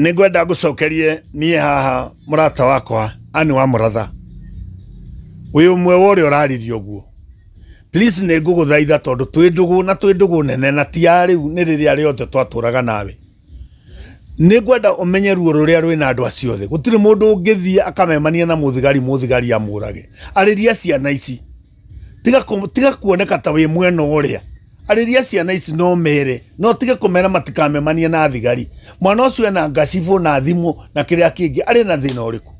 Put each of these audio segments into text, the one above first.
Nĩ ngwenda ngũcokerie niĩ haha mũrata wakwa Anne wa Mũratha, wĩ ũmwe wa ũrĩa ũraririe ũguo. Please nĩ ngũgũthaitha tondũ twĩ ndũgũ na twĩ ndũgũ nene na ti ya rĩu, nĩ rĩrĩa rĩothe twatũraga nawe. Nĩ ngwenda ũmenye ruo rũrĩa rwĩna andũ acio othe. Gũtirĩ mũndũ ũngĩthiĩ akamemania na mũthigari, mũthigari amũrage. Arĩria ciana ici. Tiga kuoneka ta wĩ mwena ũrĩa. Arĩria ciana ici no mere, no tige kũmera matikamemanie na thigari. Mwana ũcio ena ngacibũ na thimũ na kĩrĩa kĩngĩ, arĩ na thĩna ũrĩkũ?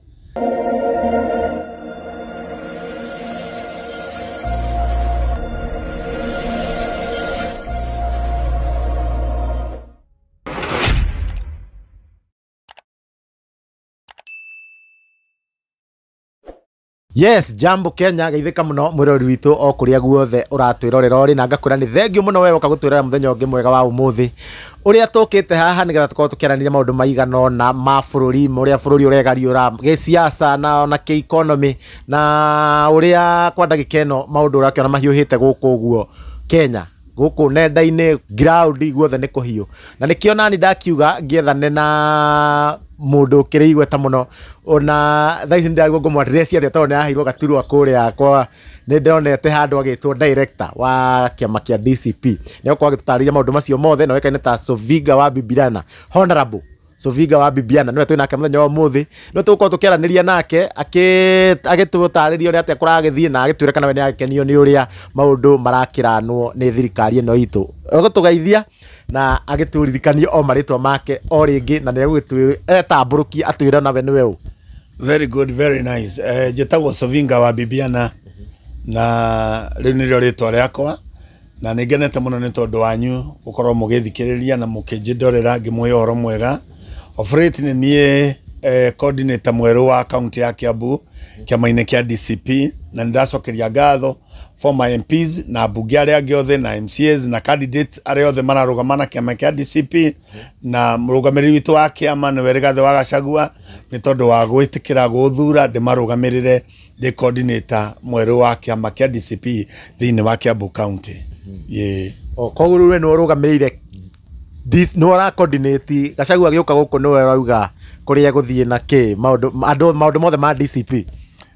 Yes, jambo Kenya, geithĩka mũno mwĩrori witũ o kũrĩa guothe ũratwĩrorera ũrĩ, na ngakwĩra nĩ thengiũ mũno we ũka gũtwĩrora mũthenya ũngĩ mwega wa ũmũthĩ ũrĩa tũkĩte haha nĩgetha tũkorwo tũkĩaranĩria maũndũ maigana ũna ma bũrũri, ũrĩa bũrũri ũregariũra gĩsiasa na ona kĩ-economy, na ũrĩa kwa ndagĩka ĩno maũndũ ũrakĩona mahiũhĩte gũkũ ũguo Kenya, gũkũ nenda-inĩ ground guothe nĩ kũhiũ. Na nĩkĩo nani ndakiuga ngĩethane na mũndũ ũkĩrĩ igweta mũno, ona thaa ici nĩndĩrarigwo ngũmwaddress atĩa tondũ nĩaraheirwo gaturwa kũrĩa kwa, nĩndonete handũ agĩtwo director wa kĩama kĩa DCP. Nĩegũkorwo agĩtũtarĩria maũndũ macio mothe, na oĩkaine ta Sovinga wa Bibiana, Honorable Sovinga wa Bibiana, nĩwe twĩ nake mũthenya wa ũmũthĩ. Nĩwe tũgũkorwo tũkĩaranĩria nake, agĩtũtarĩria ũrĩa atĩa kũragĩthiĩ, na agĩtwĩra kana we nĩakenio nĩ ũrĩa maũndũ marakĩranwo nĩ thirikari ĩno itũ. Egũtũgeithia na agĩtũririkanie o marĩtwa make o rĩngĩ, na nĩegũgĩtambũrũkia atwĩre onawe nĩwe ũ. Very good, very nice. Njĩtagwo Sovinga wa Bibiana, na rĩu nĩrĩo rĩtwa rĩakwa, na nĩ ngenete mũno nĩ tondũ wanyu gũkorwo mũgĩthikĩrĩria na mũkĩnjĩndorera ngĩmũhe ũhoro mwega. Of late nĩ niĩ coordinator mwerũ wa county ya Kiambu kĩama-inĩ kĩa DCP, na nĩndacokeria ngatho former MPs na mbunge arĩa angĩ othe na MCAs na candidates arĩa othe mararũgama na kĩama kĩa DCP, na mũrũgamĩrĩri witũ wa kĩama nĩwe Rigathĩ wa Gachagua, nĩ tondũ wa gwĩtĩkĩra gũthura ndĩmarũgamĩrĩre ndĩ coordinator mwerũ wa kĩama kĩa DCP thĩinĩ wa Kiambu County. Yeah. O, koguo rĩu we nĩwe ũrũgamĩrĩire nĩwe ũra coordinate Gachagua agĩũka gũkũ, nĩwe ũrauga kũrĩa egũthiĩ na kĩ, maũndũ mothe ma DCP.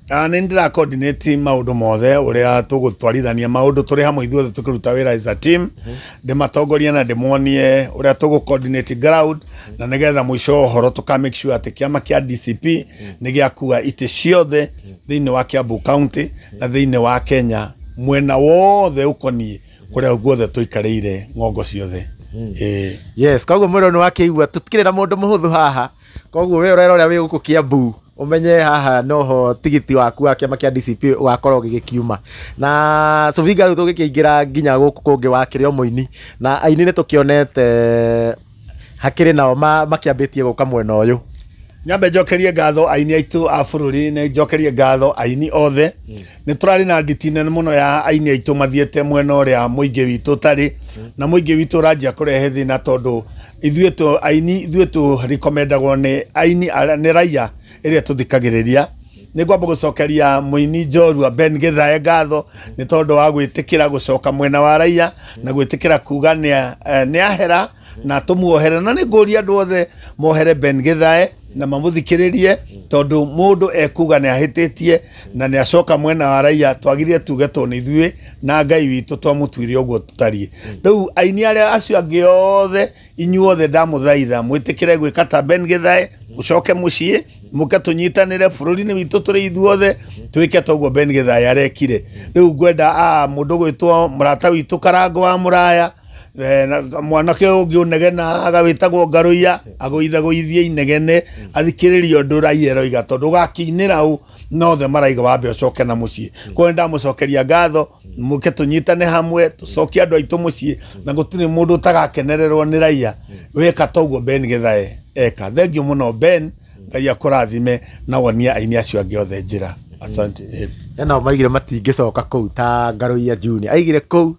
Nĩ ndĩra coordinate maũndũ mothe ũrĩa tũgũtwarithania maũndũ tũrĩ hamwe ithuothe tũkĩruta wĩra as a team, ndĩmatongorie na ndĩmonie ũrĩa tũgũ coordinate ground, na nĩgetha mũico wa ũhoro tũka make sure atĩ kĩama kĩa DCP nĩ gĩakua itĩ ciothe thĩinĩ wa Kiambu County na thĩinĩ wa Kenya mwena wothe ũkoniĩ kũrĩa guothe tũikarĩire ng'ongo ciothe. Yes, koguo mwĩrwo nĩ wakĩigua tũtikĩrĩ na mũndũ mũhũthũ haha, koguo we ũrera ũrĩa wĩ gũkũ Kiambu ũmenye haha noho tigiti waku wa kĩama kĩa DCP ũgakorwo ũgĩgĩkiuma. Na Sovinga rĩu tũgĩkĩingĩra nginya gũkũ kũngĩ wakĩrĩ o mũini, na aini nĩ tũkĩonete hakĩrĩ nao makĩambĩtie gũka mwena ũyũ. Nyambe njokerie ngatho aini aitũ a bũrũri, nĩ njokerie ngatho aini othe. Nĩ tũrarĩ na nditi nene mũno ya aini aitũ mathiĩte mwena ũrĩa mũingĩ witũ ũtarĩ, na mũingĩ witũ ũranjia kũrehe thĩna tondũ ithuĩ tũ aini, ithuĩ tũ recommendagwo nĩ aini arĩa nĩ raia ĩrĩa tũthikagĩrĩria. Nĩ ngwamba gũcokeria mũini njorua Ben Githae ngatho nĩ tondũ wa gwĩtĩkĩra gũcoka mwena wa raia na gwĩtĩkĩra kuga nĩ ahera na tũmuohere, na nĩ ngũria andũ othe mohere Ben Githae na mamũthikĩrĩrie tondũ mũndũ ekuga nĩ ahĩtĩtie na nĩ acoka mwena wa raia, twagĩrĩire tuge tondũ nĩ ithuĩ na Ngai witũ twamũtuire ũguo tũtariĩ. Rĩu aini arĩa acio angĩ othe inyuothe ndamũthaitha mwĩtĩkĩre gwĩka ta Ben Githae, mũcoke mũciĩ mũke tũnyitanĩre bũrũri-inĩ witũ tũrĩ ithuothe twĩke ta ũguo Ben Githae arekire. Rĩu ngwenda mũndũ gwĩtwo mũrata witũ Karango wa Mũraya, na mwanake ũngĩ ũnegena agawĩtagwo Ngarũiya, agũithagũithie inegene athikĩrĩrie ũndũ raia ĩroiga tondũ ũgakĩinĩra ũ nothe maraiga wambe ũcoke na mũciĩ. Koguo nĩndamũcokeria ngatho, mũke tũnyitane hamwe tũcokie andũ aitũ mũciĩ, na gũtirĩ mũndũ ũtagakenererwo nĩ raia weka ta ũguo Ben Githae eka. Thengiũ mũno Ben, Ngai akũrathime na wonie aini acio angĩ othe njĩra. Asante. Ena maigire matingĩcoka kũu ta Ngaruiya Junior aigire kũu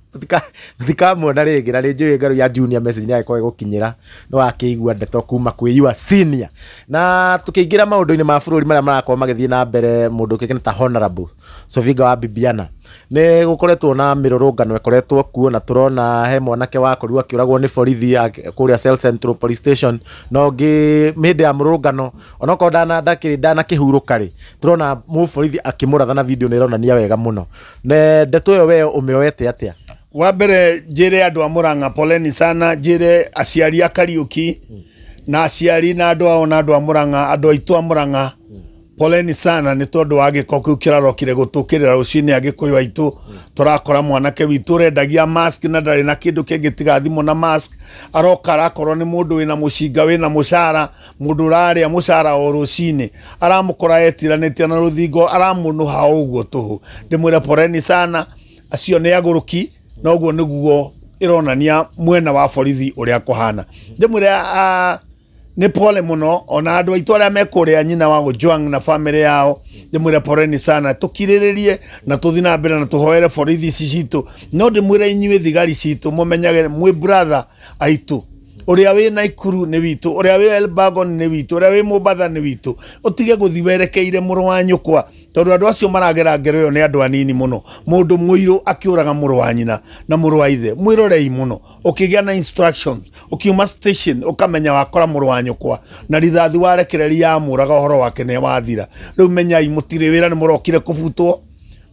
tũtikamuona rĩngĩ, na nĩ njũĩ Ngaruiya Junior message nĩ agĩkorwo ĩgũkinyĩra, nĩ wakĩigua ndeto kuma kwĩ your senior. Na tũkĩingĩra maũndũ-inĩ ma bũrũri marĩa marakorwo magĩthiĩ na mbere, mũndũ ũkĩkene ta Honorable Sofinga wa Bibiana, nĩ gũkoretwo na mĩrũrũngano ĩkoretwo kuo, na tũrona he mwanake wakorirwo akĩũragwo nĩ borithi kũrĩa Cell Central Police Station, na ũngĩ hĩndĩ ya mũrũrũngano onokorwo ndakĩrĩ ndanakĩhurũka rĩ, tũrona mũborithi akĩmũratha na video nĩ ĩronania wega mũno. Ne ndeto ĩyo we ũmĩoete atĩa? Wa mbere njĩre andũ a Murang'a poleni sana, njĩre aciari a Kariuki na aciari na andũ ao na andũ a Murang'a, andũ aitũ a Murang'a poleni sana nĩ tondũ wa gĩko kĩu kĩrarokire gũtũkĩrĩra rũcinĩ. Agĩkũyũ aitũ tũrakora mwanake witũ ũrendagia mask na ndarĩ na kĩndũ kĩngĩ tiga thimũ na mask, aroka arakorwo nĩ mũndũ wĩna mũcinga wĩna mũcara, mũndũ ũrarĩa mũcara o rũcinĩ, aramũkora etiranĩtie na rũthingo, aramũnũha o ũguo tũhũ. Ndĩmwĩre poleni sana, acio nĩ agũrũki, na ũguo nĩguo ĩronania mwena wa borithi ũrĩa kũhana. Ndĩmwĩre nĩ pole mũno, ona andũ aitũ arĩa me kũrĩa nyina wa Ojwang na family yao, ndĩmwĩre poleni sana, tũkirĩrĩrie na tũthiĩ na mbere na tũhoere borithi ici citũ. No ndĩmwĩre inyuĩ thigari citũ mũmenyage mwĩ brother aitũ, ũrĩa wĩ Naikuru nĩ witũ, ũrĩa wĩ Elbagon nĩ witũ, ũrĩa wĩ Mombatha nĩ witũ, ũtige gũthiĩ werekeire mũrũ wa nyũkwa, tondũ andũ acio maragera ngero ĩyo nĩ andũ anini mũno. Mũndũ mũirũ akĩũraga mũrũ wa nyina na mũrũ wa ithe, mwĩrorei mũno. Ũkĩgĩa na instructions, ũkiuma station ũkamenya wakora mũrũ wa nyũkwa na rithathi warekereria yamũraga, ũhoro wake nĩ wathira. Rĩu menyai mũtirĩ wĩra, nĩ mũrokire kũbutwo,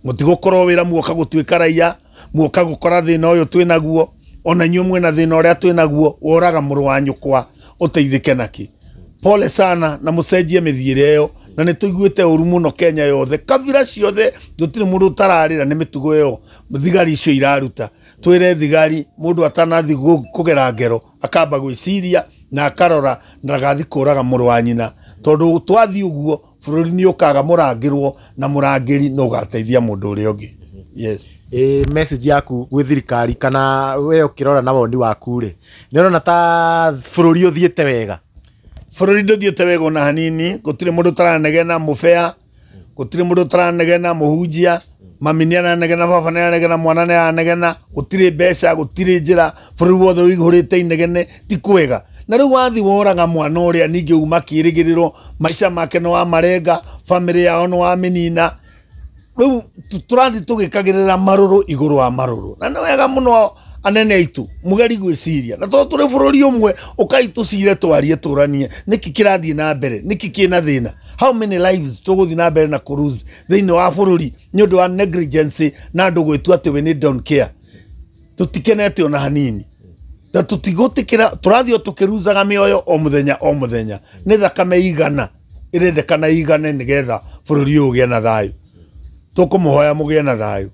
mũtigũkorwo wĩra, muoka gũtuĩka raia, muoka gũkora thĩna ũyũ twĩnaguo, ona inyuĩ mwĩna thĩna ũrĩa twĩnaguo, woraga mũrũ wa nyũkwa ũteithĩke naki. Pole sana na mũcenjie mĩthiĩre ĩyo, na nĩ tũiguĩte ũru mũno Kenya yothe, kabira ciothe, gũtirĩ mũndũ ũtararĩra nĩ mĩtugo ĩyo thigari icio iraruta. Twĩre thigari mũndũ atanathi kũgera ngero akamba gwĩciria na akarora na ndagathi kũraga mũrũ wa nyina, tondũ twathiĩ ũguo bũrũri nĩ ũkaga mũrangĩrwo na mũrangĩri no ũgateithia mũndũ ũrĩa ũngĩ. Yes. Message yaku gwĩ thirikari kana we ũkĩrora na woni waku rĩ, nĩ ũrona ta bũrũri ũthiĩte wega? Bũrũri ndũthiĩte wega ona hanini, gũtirĩ mũndũ ũtaranegena mũbea, gũtirĩ mũndũ ũtaranegena mũhunjia, mami nĩ aranegena, baba nĩ aranegena, mwana nĩ aranegena, gũtirĩ mbeca, gũtirĩ njĩra, bũrũri wothe ũihũrĩte inegene, ti kwega. Na rĩu wathi woraga mwana ũrĩa ningĩ uma kĩrĩgĩrĩro, maica make nĩ wamarenga, family yao nĩ wamĩnina. Rĩu tũrathiĩ tũgĩkagĩrĩra marũrũ igũrũ wa marũrũ, na nĩ wega mũno anene aitũ mũgeri gwĩciria, na tondũ tũrĩ bũrũri ũmwe, ũkai tũcire, twarie, tũranie nĩkĩ kĩrathiĩ na mbere, nĩkĩ kĩna thĩna, how many lives tũgũthiĩ na mbere na kũruse thĩinĩ wa bũrũri nĩ ũndũ wa negligence na andũ gwĩtua atĩ we nĩ don't care. Tũtikenete ona hanini, na tũtigũtĩkĩra, tũrathiĩ o tũkĩruzaga mĩoyo o mũthenya o mũthenya. Nĩ thakame igana ĩrendekana igane nĩgetha bũrũri ũyũ ũgĩe na thayũ. Tũkũmũhoya mũgĩe na thayũ,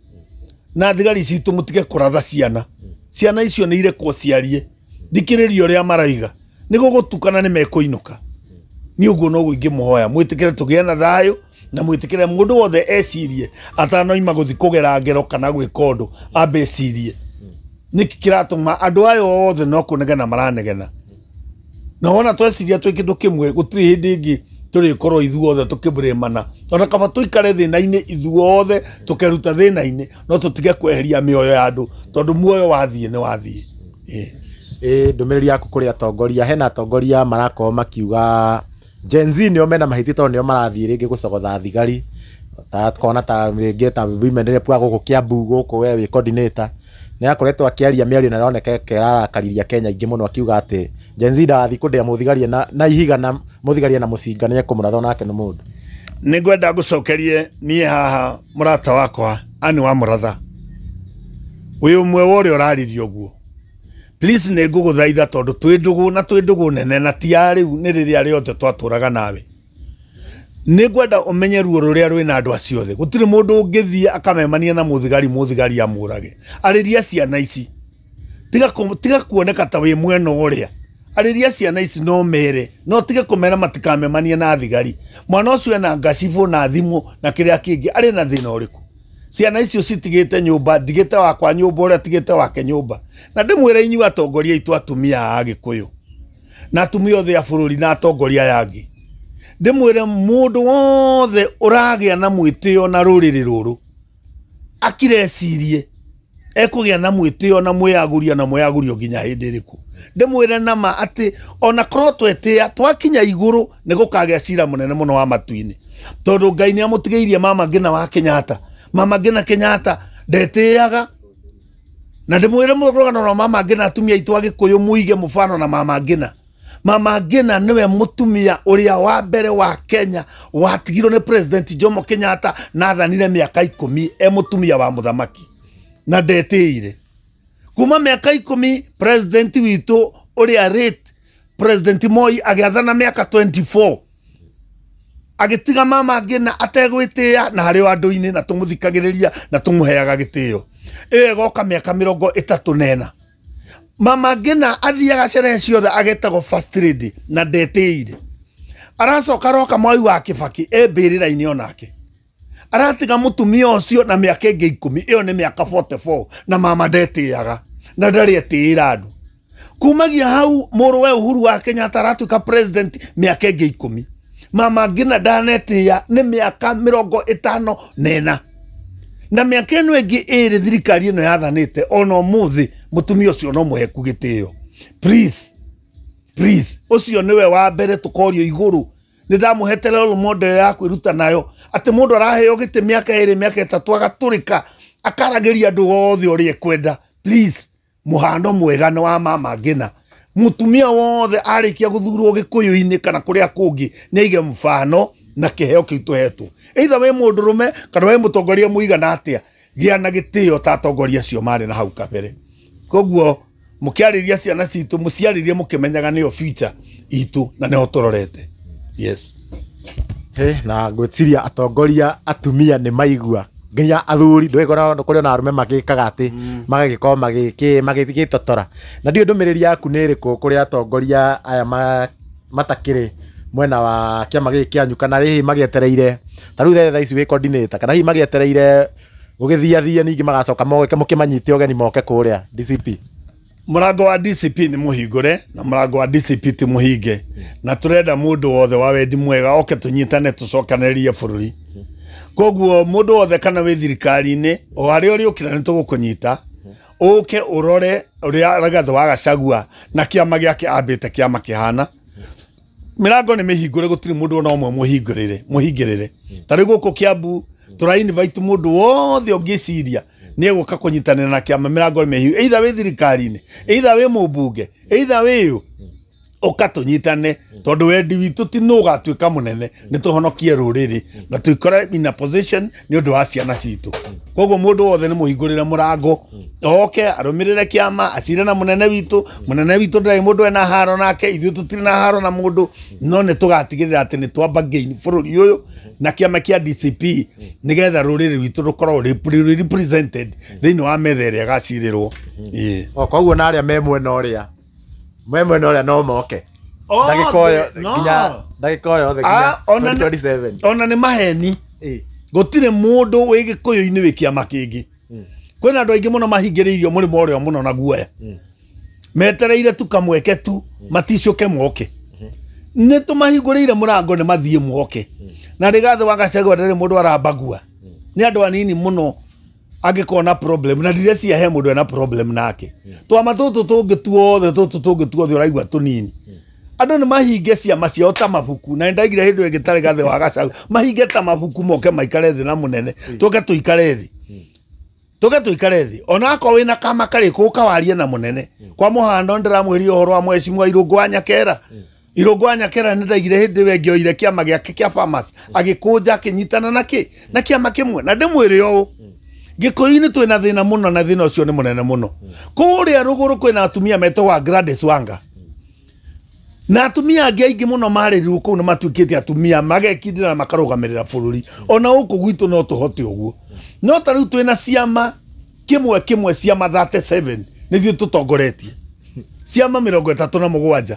na thigari citũ mũtige kũratha ciana. Ciana icio nĩ irekwo ciarie, thikĩrĩria ũrĩa maraiga, nĩ gũgũtukana nĩ mekũinũka. Nĩ ũguo noguo ingĩmũhoya mwĩtĩkĩre tũgĩe na thayũ, na mwĩtĩkĩre mũndũ wothe ecirie atanoima gũthiĩ kũgera ngero kana gwĩka ũndũ, ambe ecirie nĩkĩ kĩratũma andũ aya othe no kũnegena maranegena. Na wona tweciria twĩ kĩndũ kĩmwe, gũtirĩ hĩndĩ ĩngĩ tũrĩkorwo ithuothe tũkĩmũrĩmana. Ona kaba tũikare thĩna-inĩ ithuothe tũkeruta thĩna-inĩ, no tũtige kweheria mĩoyo ya andũ, tondũ muoyo wathiĩ nĩ wathiĩ. Ndũmĩrĩri yaku kũrĩ atongoria, hena atongoria marakorwo makiuga Gen Z nĩo mena mahĩtia tondũ nĩo marathiĩ rĩngĩ gũcogotha thigari, ta kona ta rĩngĩ ta women rep wa gũkũ Kiambu gũkũ we wĩ coordinator, nĩ akoretwo akĩaria mĩario na ĩroneka ĩrarakariria Kenya aingĩ mũno, akiuga atĩ Gen Z ndagathiĩ kũndĩa mũthigari na ihiga na mũthigari na mũcinga nĩ ekũmũratha onake nĩ mũndũ. Nĩ ngwenda ngũcokerie niĩ haha mũrata wakwa Anne wa Mũratha, wĩ ũmwe wa ũrĩa ũraririe ũguo. Please nĩ ngũgũthaitha tondũ twĩ ndũgũ na twĩ ndũgũ nene na ti ya rĩu, nĩ rĩrĩa rĩothe twatũraga nawe. Nĩ ngwenda ũmenye ruo rũrĩa rwĩna andũ acio othe. Gũtirĩ mũndũ ũngĩthiĩ akamemania na mũthigari, mũthigari amũrage. Arĩria ciana ici, tiga kuoneka ta wĩ mwena ũrĩa. Arĩria ciana ici no mere, no tige kũmera matikamemanie na thigari. Mwana ũcio ena ngacibũ na thimũ na kĩrĩa kĩngĩ, arĩ na thĩna ũrĩkũ? Ciana icio citigĩte nyũmba, ndigĩte wakwa nyũmba, ũrĩa atigĩte wake nyũmba. Na ndĩmwĩre inyuĩ atongoria aitũ atumia a Agĩkũyũ na atumia othe a bũrũri na atongoria aya angĩ, ndĩmwĩre mũndũ wothe ũragĩa na mwĩtĩo na rũrĩrĩ rũrũ, Akirecirie ekũgĩa na mwĩtĩo na mwĩyagũrio na mwĩyagũrio nginya hĩndĩ ĩrĩkũ. Ndĩmwĩre nama atĩ ona korwo twetĩa twakinya igũrũ nĩ gũkagĩa cira mũnene mũno wa matu-inĩ, tondũ Ngai nĩ amũtigĩirie Mama Ngina wa Kenyatta. Mama Ngina Kenyatta ndetĩaga, na ndĩmwĩre mũrũgano wa Mama Ngina, atumia aitũ a Gĩkũyũ muige mũbano na Mama Ngina. Mama Ngina niwe mũtumia ũrĩa wa mbere wa Kenya watigirwo nĩ President Jomo Kenyatta na athanire mĩaka 10 e mũtumia wa mũthamaki na ndetĩire. Kuma mĩaka 10 president witũ ũrĩa rate President Moi agĩathana mĩaka 24 agĩtiga Mama Ngina ategwĩtĩĩa na harĩ o andũ-inĩ na tũmũthikagĩrĩria na tũmũheaga gĩtĩo. Ĩyo ĩgoka mĩaka 34. Mama Ngina athiaga cerehe ciothe agetagwo first lady na ndetĩire. Aracoka aroka Mwai wa Kibaki e mbĩrĩra-inĩ onake. Aratiga mũtumia ũcio na mĩaka ĩngĩ 10, ĩyo nĩ mĩaka 44 na mama ndetĩaga na ndarĩ etĩĩra andũ. Kumagia hau mũrũwe Uhuru wa Kenyatta aratuĩka president mĩaka ĩngĩ 10. Mama Ngina ndanetĩĩa nĩ mĩaka 54. Na mĩaka ĩno ĩngĩ ĩrĩ thirikari ĩno yathanĩte ona ũmũthĩ mũtumia ũcio no mũheku gĩtĩo. Please, please, ũcio nĩwe wa mbere tũkorio igũrũ. Nĩ ndamũhete role model ya kwĩruta nayo atĩ mũndũ araheo gĩtĩ mĩaka 2 mĩaka 3 agatũrĩka akaragĩria andũ othe ũrĩa ekwenda. Please, mũhano mwega nĩ wa Mama Ngina. Mũtumia wothe arĩkia gũthurwo Gĩkũyũ-inĩ kana kũrĩa kũngĩ nĩ aige mũbano na kĩheo kĩu tũhetwo. Either wĩ mũndũrũme kana wĩ mũtongoria mũigana atĩa, gĩa na gĩtĩo ta atongoria acio marĩ na hau kabere. Koguo mũkĩarĩria ciana citũ mũciarĩrie mũkĩmenyaga nĩyo future itũ na nĩho tũrorete. Yes. He, na ngwĩciria atongoria atumia nĩ maigua nginya athuri ndwĩkora kũrĩ ona arũme magĩkaga atĩ magagĩkorwo magĩgĩtotora. Na ndiũĩ ndũmĩrĩri yaku nĩ ĩrĩkũ kũrĩ atongoria aya matakĩrĩ mwena wa kĩama gĩkĩ kĩanyu, kana hihi magĩetereire ta rĩu thaa ici wĩ coordinator, kana hihi magĩetereire gũgĩthiathia ningĩ magacoka moke mũkĩmanyite ũgeni moke kũrĩa DCP? Mũrango wa DCP nĩ mũhingũre na mũrango wa DCP ti mũhinge, na tũrenda mũndũ wothe wa wendi mwega oke tũnyitane tũcokanĩrĩrie bũrũri. Koguo mũndũ wothe kana wĩ thirikari-inĩ o harĩa ũrĩũkĩra nĩ tũgũkũnyita, ũke ũrore ũrĩa Rigathĩ wa Gachagua na kĩama gĩake ambĩte kĩama kĩhana. Mĩrango nĩ mĩhingũre, gũtirĩ mũndũ ona ũmwe mũhingĩrĩre. Ta rĩu gũkũ Kiambu tũra invite mũndũ wothe ũngĩciria nĩ egũka kũnyitanĩra na kĩama, mĩrango nĩ mĩhingũre, either wĩ thirikari-inĩ, either wĩ mũmbunge, either wĩ ũ, ũka tũnyitane, tondũ wendi witũ ti nũ ũgatuĩka mũnene, nĩ tũhonokie rũrĩrĩ na tũikore in a position nĩ ũndũ wa ciana citũ. Koguo mũndũ wothe nĩ mũhingũrĩre mũrango oke arũmĩrĩre kĩama, acire na mũnene witũ. Mũnene witũ ndarĩ mũndũ ena haro nake, ithuĩ tũtirĩ na haro na mũndũ, no nĩ tũgatigĩrĩra atĩ nĩ twamba gain bũrũri ũyũ na kĩama kĩa DCP nĩgetha rũrĩrĩ rwitũ rũkorwo represented thĩinĩ wa metha ĩrĩa ĩgacirĩrwo. O koguo na arĩa me mwena ũrĩa me mwena ũrĩa no moke ndagĩka ĩyo nginya ndagĩka ĩyo yothe nginya 2027. Ona nĩ maheni, gũtirĩ mũndũ wĩ Gĩkũyũ-inĩ wĩ kĩama kĩngĩ. Kwĩna andũ aingĩ mũno mahingĩrĩirio mũrĩmo ũrĩa mũno na guoya, metereire tu kamweke tu maticũke moke. Nĩ tũmahingũrĩire mũrango nĩ mathiĩ moke. Na Rigathĩ wa Gachagua ndarĩ mũndũ arambagua, nĩ andũ anini mũno angĩkorwo na problem, na ndireciria he mũndũ ena problem nake. Twama tũtũ tũngĩ tuothe tũtũ tũngĩ tuothe ũraigua tũnini, andũ nĩ mahinge ciama ciao ta mabuku. Na nĩndaigire hĩndĩ ĩngĩ ta Rigathĩ wa Gachagua mahinge ta mabuku moke maikare thĩ na mũnene, tũke tũikare thĩ, tũke tũikare thĩ. Ona akorwo wĩna kama karĩkũ ũka warie na mũnene. Kwa mũhano ndĩramwĩrire ũhoro wa mheshimiwa Irũngũ wa Nyakera. Irũngũ wa Nyakera nĩ ndaigire hĩndĩ ĩyo ĩngĩ oire kĩama gĩake kĩa Farmers agĩkũnja akĩnyitana na kĩ na kĩama kĩmwe. Na ndĩmwĩre ũũ, Gĩkũyũ-inĩ twĩna thĩna mũno na thĩna ũcio nĩ mũnene mũno. Kũrĩa rũgũrũ kwĩna atumia metagwo Gladys Wanga na atumia angĩ aingĩ mũno marĩrirwo kũu na matuĩkĩte atumia magekindĩra na makarũgamĩrĩra bũrũri. Ona gũkũ gwitũ no tũhote ũguo, no ta rĩu twĩna ciama kĩmwe kĩmwe, ciama 37 nĩthuĩ tũtongoretie ciama 37,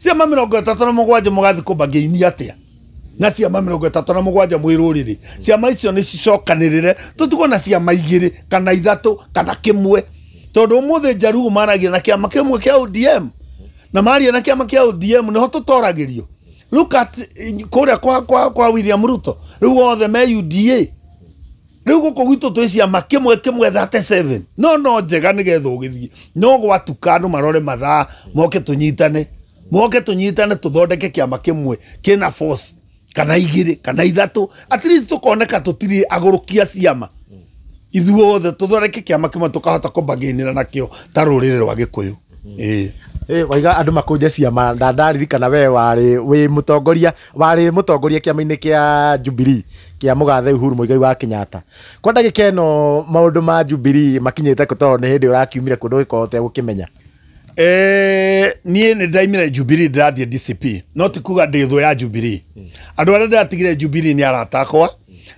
ciama 37 mũgathiĩ kũmbangĩini atĩa na ciama 37 mwĩ rũrĩrĩ? Ciama icio nĩ cicokanĩrĩre tũtigwo na ciama 2 kana 3 kana kĩmwe, tondũ ũmũthĩ Njaruo maragia na kĩama kĩmwe kĩa ODM na maria na kĩama kĩa ODM nĩho tũtoragĩrio. Look at kũrĩa kwa William Ruto, rĩu othe me UDA. Rĩu gũkũ gwitũ twĩ ciama kĩmwe kĩmwe 37 no no njega nĩgetha ũgĩthiĩ no gwatuka andũ marore mathaa moke tũnyitane, moke tũnyitane tũthondeke kĩama kĩmwe kĩna force kana igĩrĩ kana ithatũ, at least tũkoneka tũtirĩ agũrũkia ciama, ithuothe tũthondeke kĩama kĩmwe tũkahota kũbagainĩra nakĩo ta rũrĩrĩ rwa Gĩkũyũ. Ĩĩ. Waiga andũ makũnje ciama, na ndaririkana we warĩ wĩ mũtongoria, warĩ mũtongoria kĩama-inĩ kĩa Jubilee kĩa mũgathe Uhuru Muigai wa Kenyatta. Kwa ndagĩka ĩno maũndũ ma Jubilee makinyĩte kũ, tondũ nĩ hĩndĩ ũrakiumire kũndũ ũgĩkorwo ũtegũkĩmenya? Niĩ nĩ ndaimire Jubilee ndĩrathiĩ DCP, no ti kuga ndĩ thũ ya Jubilee. Andũ arĩa ndĩratigire Jubilee nĩ arata akwa,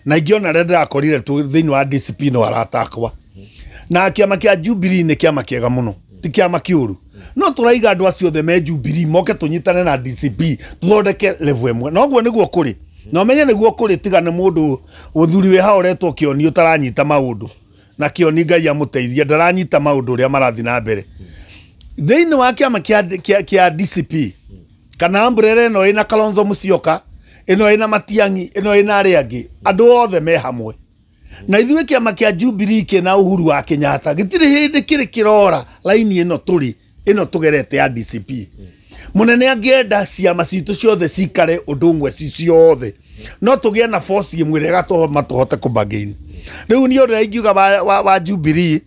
na ingĩ ona arĩa ndĩrakorire thĩinĩ wa DCP no arata akwa. Na kĩama kĩa Jubilee nĩ kĩama kĩega mũno, ti kĩama kĩũru. No tũraiga andũ acio othe me Jubilee moke tũnyitane na DCP tũthondeke level ĩmwe. Na ũguo nĩguo kũrĩ. Na ũmenye nĩguo kũrĩ, tiga nĩ mũndũ ũthuri wĩ hau ũretwo Kĩoni ũtaranyita maũndũ. Na Kĩoni Ngai amũteithie ndaranyita maũndũ ũrĩa marathiĩ na mbere. Thĩinĩ wa kĩama kĩa DCP kana umbrella ĩno ĩna Kalonzo Musyoka, ĩno ĩna Matiang'i, ĩno ĩna arĩa angĩ, andũ othe me hamwe. Na ithuĩ kĩama kĩa Jubilee kĩna Uhuru wa Kenyatta gĩtirĩ hĩndĩ kĩrĩ kĩrora laini ĩno tũrĩ, ĩno tũgerete ya DCP. Mũnene angĩenda ciama citũ ciothe cikare ũndũ ũmwe ci ciothe, no tũgĩe na force ĩmwe ĩrĩa ĩgatũma tũhote kũbargain. Rĩu niĩ ũrĩa ingiuga wa Jubilee,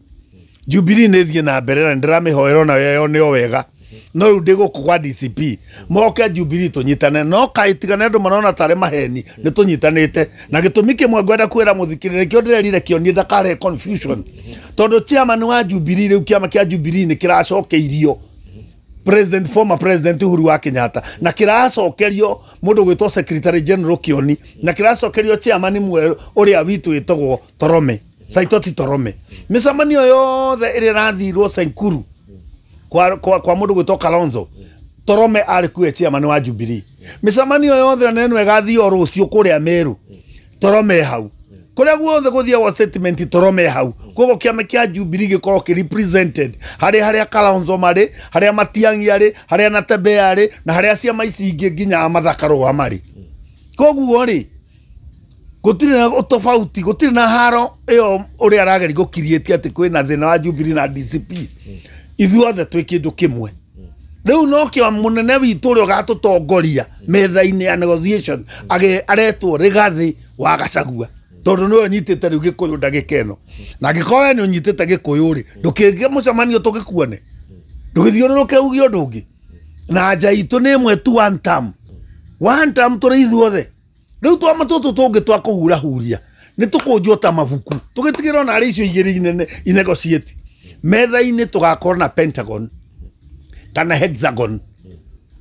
Jubilee nĩ ĩthiĩ na mbere na nĩndĩramĩhoera onayo yone o wega. No rĩu ndĩ gũkũ gwa DCP, moke Jubilee tũnyitane, no kaĩ tigane andũ marona tarĩ maheni, nĩ tũnyitanĩte. Na gĩtũmi kĩmwe ngwenda kwĩra mũthikĩrĩria nĩkĩo ndĩrerire Kĩoni ndakarehe confusion, tondũ chairman wa Jubilee rĩu kĩama kĩa Jubilee nĩ kĩracokeirio president, former president Uhuru wa Kenyatta, na kĩracokerio mũndũ gwĩtwo secretary general Kĩoni, na kĩracokerio chairman mwerũ ũrĩa witũ wĩtagwo Torome, Saitoti Torome. Mĩcemanio yothe ĩrĩa ĩrathirwo Sankuru kwa mũndũ gwĩtwo Kalonzo, Torome arĩ kuwe chairman wa Jubilee. Mĩcemanio yothe ona ĩno ĩgathio rũciũ kũrĩa Meru, Torome hau. Kũrĩa guothe gũthiagwo statement Torome hau. Koguo kĩama kĩa Jubilee gĩkorwo kĩ represented harĩ harĩa Kalonzo marĩ, harĩa Matiang'i arĩ, harĩa Natembeya arĩ, na harĩa ciama ici ingĩ nginya Martha Karua marĩ. Koguo rĩ, gũtirĩ na ũtofauti, gũtirĩ na haro ĩyo ũrĩa arageria gũkiriĩtia atĩ kwĩna thĩna wa Jubilee na DCP. Ithuothe twĩ kĩndũ kĩmwe. Rĩu no kĩo mũnene witũ ũrĩa ũgatũtongoria metha-inĩ ya negotiation aretwo Rigathĩ wa Gachagua, tondũ nĩwe ũnyitĩte rĩu Gĩkũyũ ndagĩka ĩno. Na angĩkorwo we nĩ ũnyitĩte Gĩkũyũ rĩ, ndũkĩgĩe mũcemanio tũgĩkuone, ndũgĩthiũrũrũke uge ũndũ ũngĩ. Na anja itũ nĩ ĩmwe tu, one term. One term tũrĩ ithuothe. Rĩu twama tũtũ tũngĩ twa kũhurahuria nĩ tũkũnjwo ta mabuku, tũgĩtigĩrwo na arĩa icio igĩrĩ inene inegotiate. Metha-inĩ tũgakorwo na pentagon kana hexagon.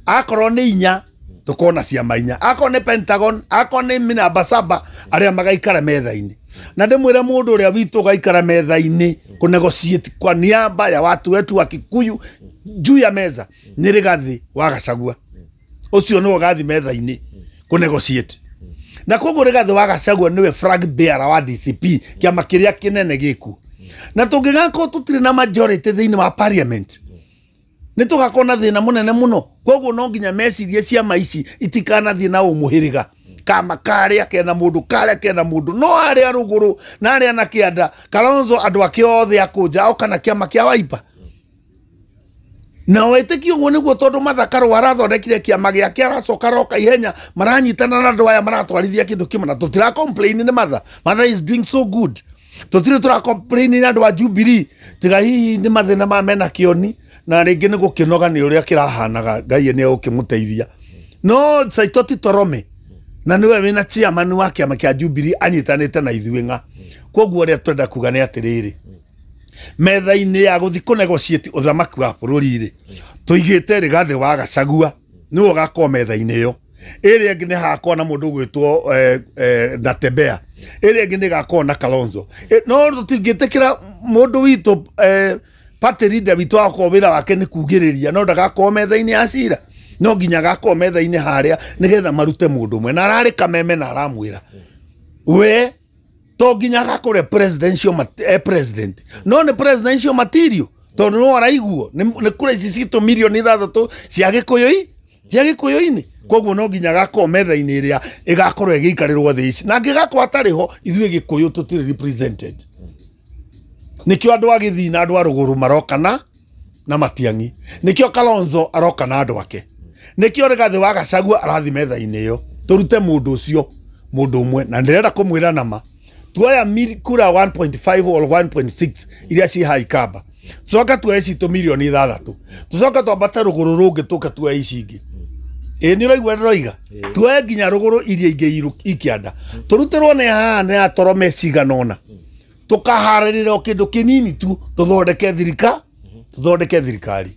Akorwo nĩ inya tũkorwo na ciama inya, akorwo nĩ pentagon, akorwo nĩ minamba saba, arĩa magaikara metha-inĩ. Na ndĩmwĩre mũndũ ũrĩa witũ ũgaikara metha-inĩ kũnegotiate kwa niaba ya watu wetu wa Kikuyu juu ya meza nĩ Rigathĩ wa Gachagua. Ũcio nĩwe ũgathiĩ metha-inĩ kũnegotiate. Na koguo Rigathĩ wa Gachagua nĩwe flag bearer wa DCP, kĩama kĩrĩa kĩnene gĩkuo. Na tũngĩgakorwo tũtirĩ na majority thĩinĩ wa parliament, nĩ tũgakorwo na thĩna mũnene mũno. Koguo no nginya mecirie ciama ici itikanathiĩ na ũmũhĩrĩga, kama karĩa kena mũndũ, karĩa kena mũndũ, no arĩa rũgũrũ na arĩa na kĩanda. Kalonzo andũ ake othe akũnja oka na kĩama kĩa Wiper. Na wĩtĩkio ũguo nĩguo, tondũ Martha Karua arathondekire kĩama gĩake, aracoka aroka ihenya, maranyitana na andũ aya maratwarithia kĩndũ kĩmwe, na tũtira complain nĩ Martha. Martha is doing so good. Tũtirĩ tũra complain nĩ andũ a Jubilee, tiga hihi nĩ mathĩna ma mena Kĩoni, na rĩngĩ nĩ gũkĩnoga nĩ ũrĩa kĩrahanaga, Ngai nĩ egũkĩmũteithia. No Saitoti Torome na nĩwe wĩna chairman wa kĩama kĩa Jubilee anyitanĩte na ithuĩ ng'a. Koguo ũrĩa twenda kuga nĩ atĩrĩrĩ, metha-inĩ ya gũthiĩ kũnegotiate ũthamaki wa bũrũri rĩ, tũigĩte Rigathĩ wa Gachagua nĩwe ũgakorwo metha-inĩ ĩyo. Ĩrĩa ĩngĩ nĩ hagakorwo na mũndũ ũgwĩtwo Natembeya, ĩrĩa ĩngĩ nĩ ĩgakorwo na Kalonzo. No tũtingĩtĩkĩra mũndũ witũ party leader witũ agakorwo wĩra wake nĩ kugĩrĩria, no ndagakorwo metha-inĩ ya cira. No nginya agakorwo metha-inĩ harĩa nĩgetha marute mũndũ ũmwe. Na ararĩ kameme na aramwĩra we to nginya agakorwo presidential president, no nĩ presidential material, tondũ no araiguo nĩ kura ici citũ mirioni ithathatũ cia Gĩkũyũ-inĩ, cia Gĩkũyũ-inĩ. Koguo no nginya gakorwo metha-inĩ ĩrĩa ĩgakorwo ĩgĩikarĩrwo thĩ ici, na angĩgakorwo atarĩ ho ithuĩ Gĩkũyũ tũtirĩ represented. Nĩkĩo andũ a Gĩthii na andũ a Rũgũrũ maroka na Matiang'i, nĩkĩo Kalonzo aroka na andũ ake, nĩkĩo Rigathĩ wa Gachagua arathi metha-inĩ ĩyo. Tũrute mũndũ ũcio mũndũ ũmwe, na ndĩrenda kũmwĩra nama tuoya kura 1.5 or 1.6 iria ciĩ haha Ikamba, tucoke tuoye citũ mirioni 6, tucoke twambate rũgũrũ rũngĩ tũke tuoye ici ingĩ. Ĩĩ nĩ ũraigua ndĩroiga? Tuoye nginya rũgũrũ iria ingĩ ikĩanda, tũrutĩrwo nĩ haha nĩ atorome cigana ũna, tũkaharĩrĩra o kĩndũ kĩnini tu tũthondeke thirika, tũthondeke thirikari.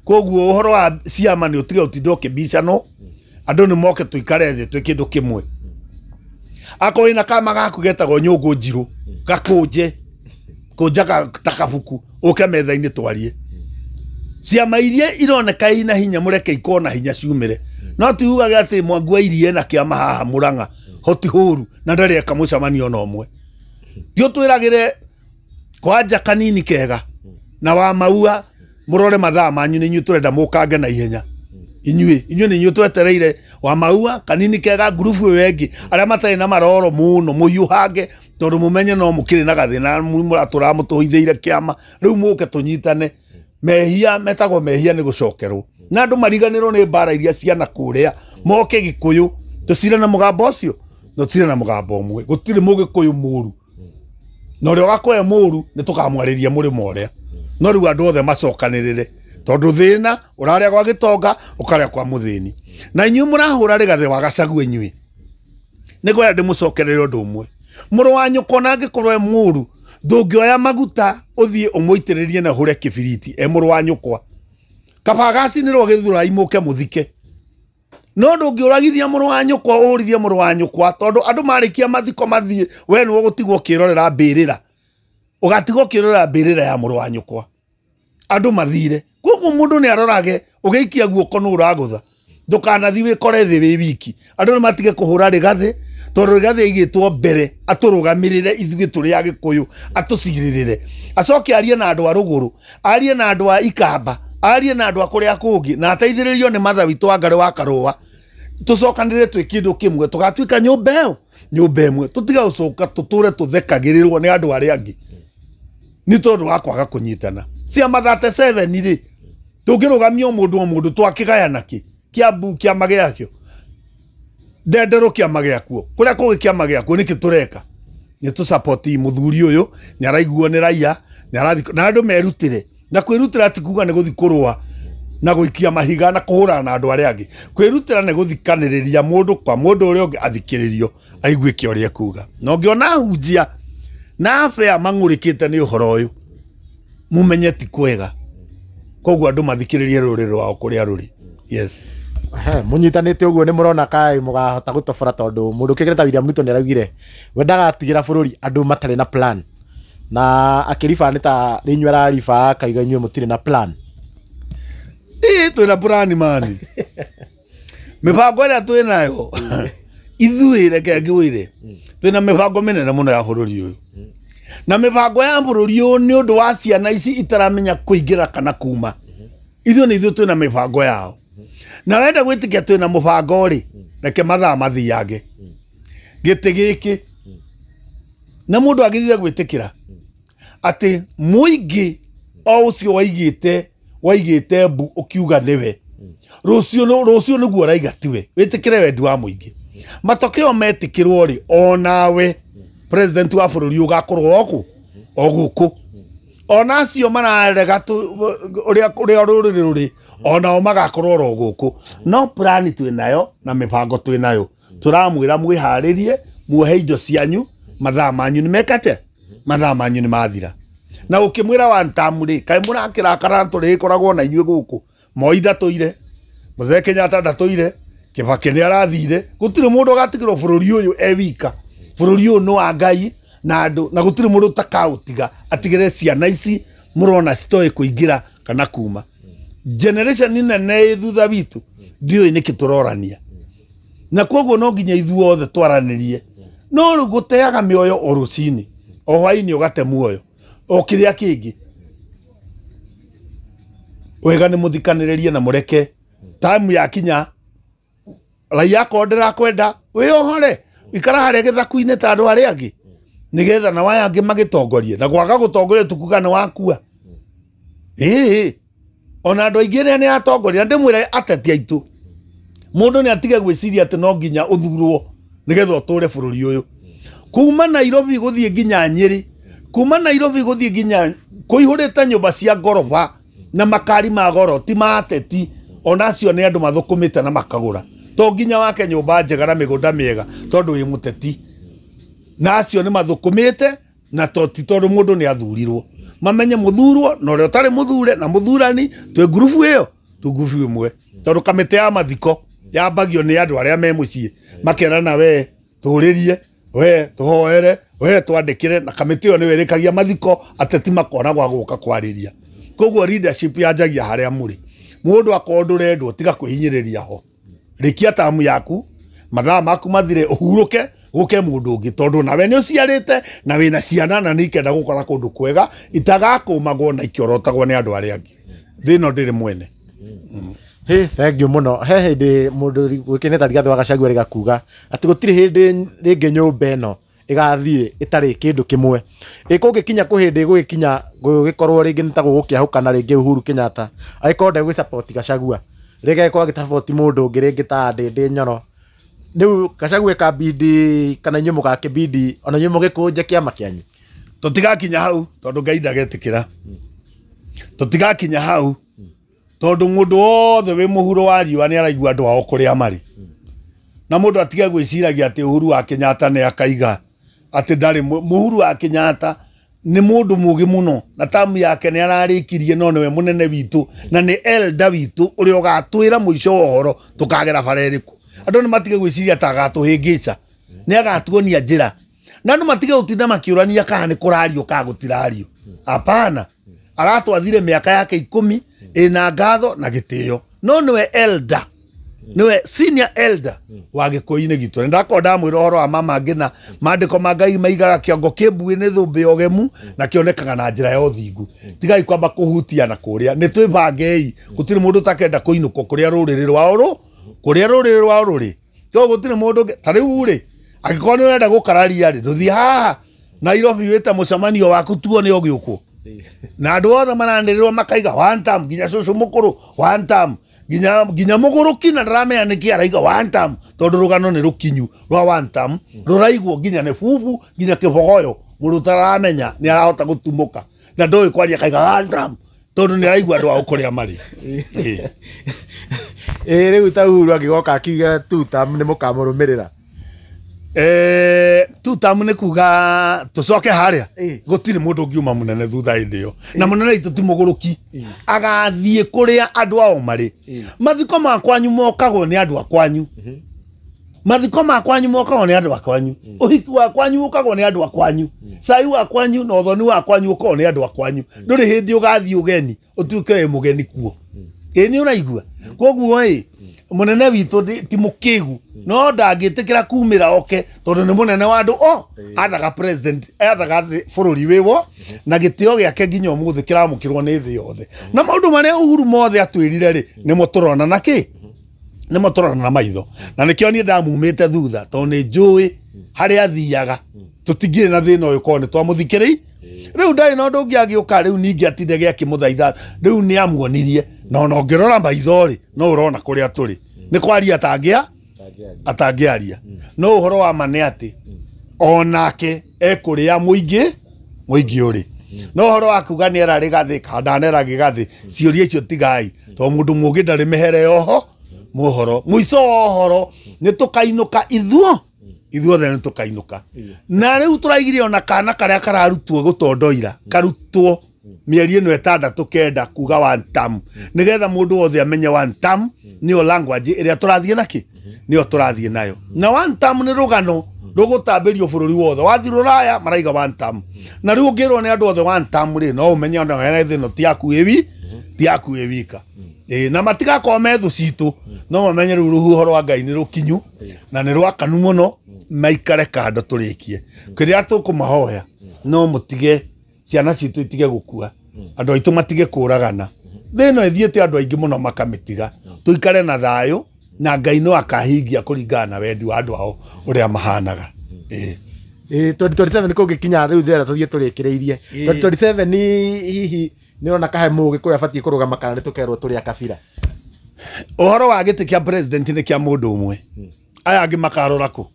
Koguo ũhoro wa ciama nĩ ũtige ũtinde ũkĩbicanwo, andũ nĩ moke tũikare thĩ twĩ kĩndũ kĩmwe. Akorwo wĩna kama gaku getagwo nyũngũ njirũ, gakũnje kũnja ta kabuku, ũke metha-inĩ twarie. Ciama iria ironeka ina hinya mũreke ikorwo na hinya ciumĩre, no tiugage atĩ Mwangi wa Iria ena kĩama haha Mũrang'a hoti hũru na ndarĩ eka mũcemanio ona ũmwe. Ti ũtwĩragĩre kwanja kanini kega na wa maua, mũrore mathaa manyu nĩ inyuĩ tũrenda mũkange na ihenya. Inyuĩ nĩ inyuĩ twetereire wa maua kanini kega, ngurubu ĩyo ĩngĩ arĩa matarĩ na maroro mũno mũhiũhange, tondũ mũmenye no mũkĩrĩ na gathĩna mũratũra mũtũhithĩire kĩama. Rĩu mũke tũnyitane. Mehia metagwo mehia nĩ gũcokerwo, na andũ mariganĩrwo nĩ mbara iria ciana kũrĩa, moke Gĩkũyũ tũcire na mũgambo ũcio, na tũcire na mũgambo ũmwe. Gũtirĩ mũgĩkũyũ mũru, na ũrĩa ũgakorwo e mũru nĩ tũkamwarĩria mũrĩmo ũrĩa. No rĩu andũ othe macokanĩrĩre, tondũ thĩna ũrarĩa gwa gĩtonga ũkarĩa kwa mũthĩni. Na inyuĩ mũrahũra Rigathĩ wa Gachagua inyuĩ, nĩ ngwenda ndĩmũcokerere ũndũ ũmwe. Mũrũ wa nyũkwa ona angĩkorwo e mũru, ndũngĩoya maguta ũthiĩ ũmũitĩrĩrie na ũhũre kĩbiriti e mũrũ wa nyũkwa. Kaba agacinĩrwo gĩthũrai mũke mũthike. No ndũngĩũragithia mũrũ wa nyũkwa ũhũrithie mũrũ wa nyũkwa, tondũ andũ marĩkia mathiko mathiĩ, we nĩwe ũgũtigwo ũkĩrorera mbĩrĩra, ũgatigwo ũkĩrorera mbĩrĩra ya mũrũ wa nyũkwa. Andũ mathire. Koguo mũndũ nĩ arorage ũgĩikia guoko nũ ũragũtha, ndũkanathiĩ wĩkore thĩ wĩ wiki. Andũ nĩ matige kũhũra Rigathĩ, tondũ Rigathĩ aigĩtwo mbere atũrũgamĩrĩre ithuĩ tũrĩ a Gĩkũyũ, atũcirĩrĩre, acoke arie na andũ a Rũgũrũ, arie na andũ a Ikamba, arie na andũ a kũrĩa kũngĩ, na ateithĩrĩrio nĩ matha witũ wa Ngarĩ wa Karũa. Tũcokanĩrĩre twĩ kĩndũ kĩmwe, tũgatuĩka nyũmba ĩyo nyũmba ĩmwe, tũtige gũcoka tũtũre tũthekagĩrĩrwo nĩ andũ arĩa angĩ nĩ tondũ wa kwaga kũnyitana. Ciama 37 rĩ, tũngĩrũgamia o mũndũ o mũndũ twakĩgayana kĩ? Kĩambu kĩama gĩakĩo, Ndenderũ kĩama gĩakuo, kũrĩa kũngĩ kĩama gĩakuo, nĩkĩ tũreka? Nĩ tũsapoti mũthuri ũyũ, nĩ araiguo nĩ raia, nĩ arathi na andũ merutĩre. Na kwĩrutĩra ti kuga nĩ gũthiĩ kũrũa na gũikia mahiga na kũhũrana na andũ arĩa angĩ. Kwĩrutĩra nĩ gũthikanĩrĩria mũndũ kwa mũndũ ũrĩa ũngĩ, athikĩrĩrio aiguĩke ũrĩa ekuga. Na ũngĩona ahunjia na abea mang'ũrĩkĩte nĩ ũhoro ũyũ, mumenye ti kwega. Koguo andũ mathikĩrĩrie rũrĩrĩ rwao kũrĩa rũrĩ. Yes. Mũnyitanĩte ũguo nĩ mũrona kaĩ mũgahota gũtobora, tondũ mũndũ ũkĩgĩre ta William Ruto nĩ araugire we ndagatigĩra bũrũri andũ matarĩ na plan, na akĩriba nĩ ta inyuĩ arariba akaiga inyuĩ mũtirĩ na plan. Ĩĩ twĩna plan mani. Mĩbango ĩrĩa twĩnayo ithuĩ, reke ngĩwĩre, twĩna mĩbango mĩnene mũno ya bũrũri ũyũ. Na mĩbango ya bũrũri ũyũ nĩ ũndũ wa ciana ici itaramenya kũingĩra kana kuma. Ithuĩ nĩ ithuĩ twĩna mĩbango yao. Na wenda gwĩtĩkia twĩna mũbango rĩ, reke mathaa mathiange. Gĩtĩ gĩkĩ na mũndũ agĩrĩire gwĩtĩkĩra atĩ mũingĩ o ũcio waigĩte mbu ũkiuga nĩwe, rũciũ nĩguo ũraiga tiwe. Wĩtĩkĩre wendi wa mũingĩ. Matokeo metĩkĩrwo rĩ, onawe president wa bũrũri ũgakorwo o o gũkũ. Ona acio mararega ũrĩa rũrĩrĩ rũrĩ, onao magakorwo oro gũkũ. No plan twĩnayo na mĩbango twĩnayo. Tũramwĩra mwĩharĩrie, muohe indo cianyu, mathaa manyu nĩ mekate, mathaa manyu nĩ mathira. Na ũkĩmwĩra one term rĩ, kaĩ mũrakĩrakara tũrĩkoragwo na inyuĩ gũkũ. Moi ndatũire, Mũzee Kenyatta ndatũire, Kibaki nĩ arathire. Gũtirĩ mũndũ ũgatigĩrwo bũrũri ũyũ e wika. Bũrũri ũyũ nĩ wa Ngai na andũ, na gũtirĩ mũndũ ũtakaũtiga atigĩre ciana ici mũrona citoĩ kũingĩra kana kuma. Generation nene ĩ thutha witũ ndiũĩ nĩkĩ tũrorania, na koguo no nginya ithuothe twaranĩrie. No rĩu gũteaga mĩoyo o rũcinĩ o hwainĩ ũgate muoyo o kĩrĩa kĩngĩ, wega nĩ mũthikanĩrĩrie na mũreke time yakinya Raia akorwo ndĩrakwenda wĩohore, ikara harĩa gĩthaku-inĩ ta andũ arĩa angĩ, nĩgetha na waya angĩ magĩtongorie. Na gwaga gũtongoria tukuga nĩ wakua. Ĩĩ, ona andũ aingĩ arĩa nĩ atongoria, ndĩmwĩre ateti aitũ, mũndũ nĩ atige gwĩciria atĩ no nginya ũthurwo nĩgetha ũtũre bũrũri ũyũ. Kuma Nairobi gũthiĩ nginya Nyĩrĩ, kuma Nairobi gũthiĩ nginya kũihũrĩte nyũmba cia ngoroba na makari ma goro, ti ma ateti, ona acio nĩ andũ mathũkũmĩte na makagũra. To nginya wake nyũmba njega na mĩgũnda mĩega tondũ wĩ mũteti, na acio nĩ mathũkũmĩte, na to ti tondũ mũndũ nĩ athurirwo. Mamenye mũthurwo na ũrĩa ũtarĩ mũthure na mũthurani twĩ ngurubu ĩyo, twĩ ngurubu ĩmwe. Tondũ kamĩtĩ ya mathiko yambagio nĩ andũ arĩa me mũciĩ, makerana we tũrĩrie, we tũhoere, we twandĩkĩre, na kamĩtĩ ĩyo nĩyo ĩrĩkagia mathiko, ateti makona gwa gũka kwarĩria. Koguo leadership yanjagia harĩa mũrĩ. Mũndũ akorwo ndũrendwo, tiga kwĩhinyĩrĩria ho, rĩkia tamu yaku, mathaa maku mathire, ũhurũke, gũke mũndũ ũngĩ, tondũ nawe nĩ ũciarĩte na wĩna ciana na nĩ ikenda gũkora kũndũ kwega itagakũmagwo na ikĩorotagwo nĩ andũ arĩa angĩ. Thĩ ĩno ndĩrĩ mwene. Hĩ, thank you mũno. He hĩndĩ mũndũ gwĩkĩnĩta Rigathĩ wa Gachagua rĩgakuga atĩ gũtirĩ hĩndĩ rĩngĩ nyũmba ĩno ĩgathiĩ ĩtarĩ kĩndũ kĩmwe. Ĩ kũngĩkinya kũ hĩndĩ gũgĩkinya gũgĩkorwo rĩngĩ nĩ ta gũgũkĩahũkana rĩngĩ Uhuru Kenyatta agĩkorwo ndegwĩ Gachagua, rĩngĩ agĩkorwo agĩ mũndũ ũngĩ rĩngĩ ta Ndĩndĩ Nyoro. Rĩu Gachagua ĩkabidi kana inyuĩ mũgakĩbidi ona inyuĩ mũgĩkũnje kĩama kĩanyu. Tũtigakinya hau tondũ Ngai ndagetĩkĩra. Tũtigakinya hau tondũ mũndũ wothe wĩ mũhuro wa riũa nĩ araigua andũ ao kũrĩa marĩ. Na mũndũ atige gwĩciragia atĩ Uhuru wa Kenyatta nĩ akaiga atĩ ndarĩ Uhuru wa Kenyatta nĩ mũndũ mũgĩ mũno, na tamu yake nĩ ararĩkirie, no nĩwe mũnene witũ na nĩ elder witũ ũrĩa ũgatwĩra mũico wa ũhoro tũkagera bara ĩrĩkũ. Andũ nĩ matige gwĩciria ta agatũhĩngĩca, nĩ agatuonia njĩra. Na andũ matige gũtinda makĩũrania kana nĩ kũrario kana gũtirario. Hapana, aratwathire mĩaka yake 10 ĩna ngatho na gĩtĩo, no nĩwe elder, nĩwe senior elder wa gĩkũyũ-inĩ gitũ. Nĩ ndakorwo ndamwĩra ũhoro wa mama Ngina, maandĩko ma Ngai maigaga kĩongo kĩ mbuĩ nĩ thũmbĩ ya ũgemu na kĩonekaga na njĩra ya ũthingu. Tigai kwamba kũhutia na kũrĩa, nĩ twĩbangei. Gũtirĩ mũndũ ũtakenda kũinũkwo kũrĩa rũrĩrĩ rwao rũ, kũrĩa rũrĩrĩ rwao rũrĩ. Koguo gũtirĩ mũndũ ũngĩ. Ta rĩu rĩ, angĩkorwo nĩ ũrenda gũkararia rĩ, ndũthiĩ haha Nairobi wĩte mũcemanio waku tuone ũgĩũkwo. Na andũ othe maranĩrĩrwo makaiga one term, nginya cũcũ mũkũrũ one term, nginya mũgũrũki na ndaramenya nĩkĩ araiga one term, tondũ rũgano nĩ rũkinyu rwa one term, rũraigwo nginya nĩ bubu, nginya kĩbogoyo, mũndũ ũtaramenya nĩ arahota gũtumũka na ndoĩ kwaria akaiga one term, tondũ nĩ araigua andũ ao kũrĩa marĩ. Ĩ rĩu ta Uhuru angĩgoka akiuga two term nĩ mũkamũrũmĩrĩra? Two term nĩ kuga tũcoke harĩa, gũtirĩ mũndũ ũngiuma mũnene thutha hĩndĩ ĩyo, na mũnene witũ ti mũgũrũki, agathiĩ kũrĩa andũ ao marĩ. Mathiko ma kwanyu mokagwo nĩ andũ a kwanyu, mathiko ma kwanyu mokagwo nĩ andũ a kwanyu, ũhiki wa kwanyu ũkagwo nĩ andũ a kwanyu, cai wa kwanyu na ũthoni wa kwanyu ũkagwo nĩ andũ a kwanyu. Ndũrĩ hĩndĩ ũgathiĩ ũgeni ũtuĩke wĩ mũgeni kuo. Ĩ nĩ ũraigua? Koguo ĩ mũnene witũ ti mũkĩgu, no ndangĩtĩkĩra kumĩra oke tondũ nĩ mũnene wa andũ o athaga president, athaga bũrũri wĩwo, na gĩtĩo gĩake nginya ũmũthĩ kĩramũkĩrwo nĩ thĩ yothe. Na maũndũ marĩa Uhuru mothe atwĩrire rĩ, nĩmo tũrona na kĩ, nĩmo tũrona na maitho. Na nĩkĩo niĩ ndamumĩte thutha, tondũ nĩ njũĩ harĩa athiaga tũtingĩrĩ na thĩna ũyũ korwo nĩ twamũthikĩrĩi. Rĩu ndarĩ na ũndũ ũngĩ agĩũka rĩu ningĩ atinde gĩakĩmũthaitha, rĩu nĩ amuonirie, na ona ũngĩrora maitho rĩ, no ũrona kũrĩa tũrĩ nĩ kwaria atangĩaria. No ũhoro wa ma nĩ atĩ onake ekũrĩa mũingĩ ũrĩ. No ũhoro wa kuga nĩ era Rigathĩ kana ndanera Gĩgathĩ, ciũria icio tigai, tondũ mũndũ mũũgĩ ndarĩ mĩhere yoho mũhoro. Mũico wa ũhoro nĩ tũkainũka ithuothe nĩ tũkainũka. Na rĩu tũraigire ona kana karĩa kararutwo gũtondoira karutwo mĩeri ĩno 6 9 kuga one term, nĩgetha mũndũ wothe amenye one term nĩyo language ĩrĩa tũrathiĩ nakĩ, nĩyo tũrathiĩ nayo. Na one term nĩ rũgano rũgũtambĩrio bũrũri wothe. Wathiĩ Rũraya maraiga one term, na rĩu ũngĩrwo nĩ andũ othe one term rĩ, no ũmenye ona wena thĩ ĩno ti yaku ĩ ti yaku ĩ wika. Na matigakorwo me thũ citũ, no mamenye rĩu rũhuho rwa Ngai nĩ rũkinyu na nĩ rwakanu mũno, maikare kando tũrĩkie kĩrĩa tũkũmahoya. No mũtige ciana citũ itige gũkua, andũ aitũ matige kũragana. Thĩ ĩno ĩthiĩte andũ aingĩ mũno makamĩtiga. Tũikare na thayũ, Na Ngai no akahingia kũringana na wendi wa andũ ao ũrĩa mahanaga. 2027 kũngĩkinya rĩu thera tũthiĩ tũrĩkĩrĩirie. 2027 hihi nĩ ũrona kahe Mũgĩkũyũ abatiĩ kũrũgama kana nĩ tũkerwo tũrĩ a kabira? Ũhoro wa gĩtĩ kĩa president nĩ kĩa mũndũ ũmwe, aya angĩ makarora kũ?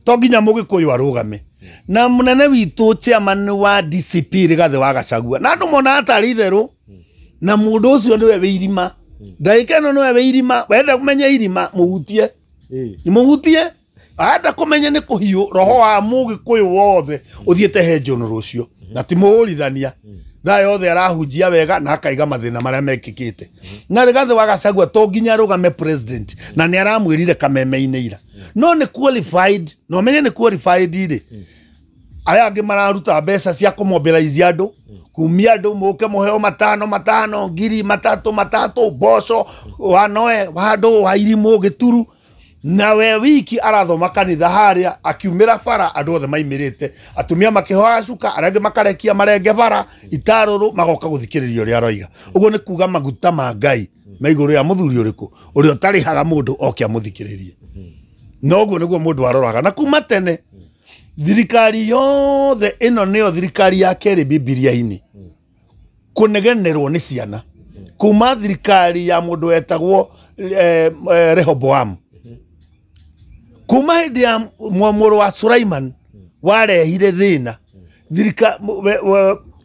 To nginya Mũgĩkũyũ arũgame. Na mũnene witũ chairman wa DCP Rigathĩ wa Gachagua, na andũ monaga tarĩ itherũ, na mũndũ ũcio nĩwe wĩ irima. Ndagĩka ĩno nĩwe wĩ irima. Wenda kũmenya irima, mũhutie. Mũhutie. Anda kũmenya nĩ kũhiũ roho wa Mũgĩkũyũ wothe ũthiĩte he njũnũrũ ũcio, na ti mũhũrithania. Thaa yothe arahunjia wega na akaiga mathĩna marĩa mekĩkĩte. Na Rigathĩ wa Gachagua to nginya arũgame president, na nĩ aramwĩrire kameme-inĩ ira. No nĩ qualified, na ũmenye nĩ qualified rĩ. Aya angĩ mararuta mbeca cia kũmobilize andũ, kumia andũ mũke mũheo matano matano, ngiri matatũ matatũ, mboco, wanoe, handũ wa irimũ gĩturu. Na we wiki arathoma kanitha harĩa akiumĩra bara, andũ othe maimĩrĩte, atumia makĩhoya cuka, arĩa angĩ makarekia marenge bara itarũrũ, magoka gũthikĩrĩria ũrĩa aroiga. Ũguo nĩ kuga maguta ma Ngai me igũrũ rĩa mũthuri ũrĩkũ ũrĩa ũtarĩhaga mũndũ oke amũthikĩrĩrie. Noguo nĩguo mũndũ aroraga. Na kuma tene thirikari yothe ĩno nĩyo thirikari ya kerĩ Bibilia-inĩ kũnegenerwo nĩ ciana, kuma thirikari ya mũndũ wetagwo Rehoboamu, kuma hĩndĩ ya mũrũ wa Sulaiman warehire thĩna.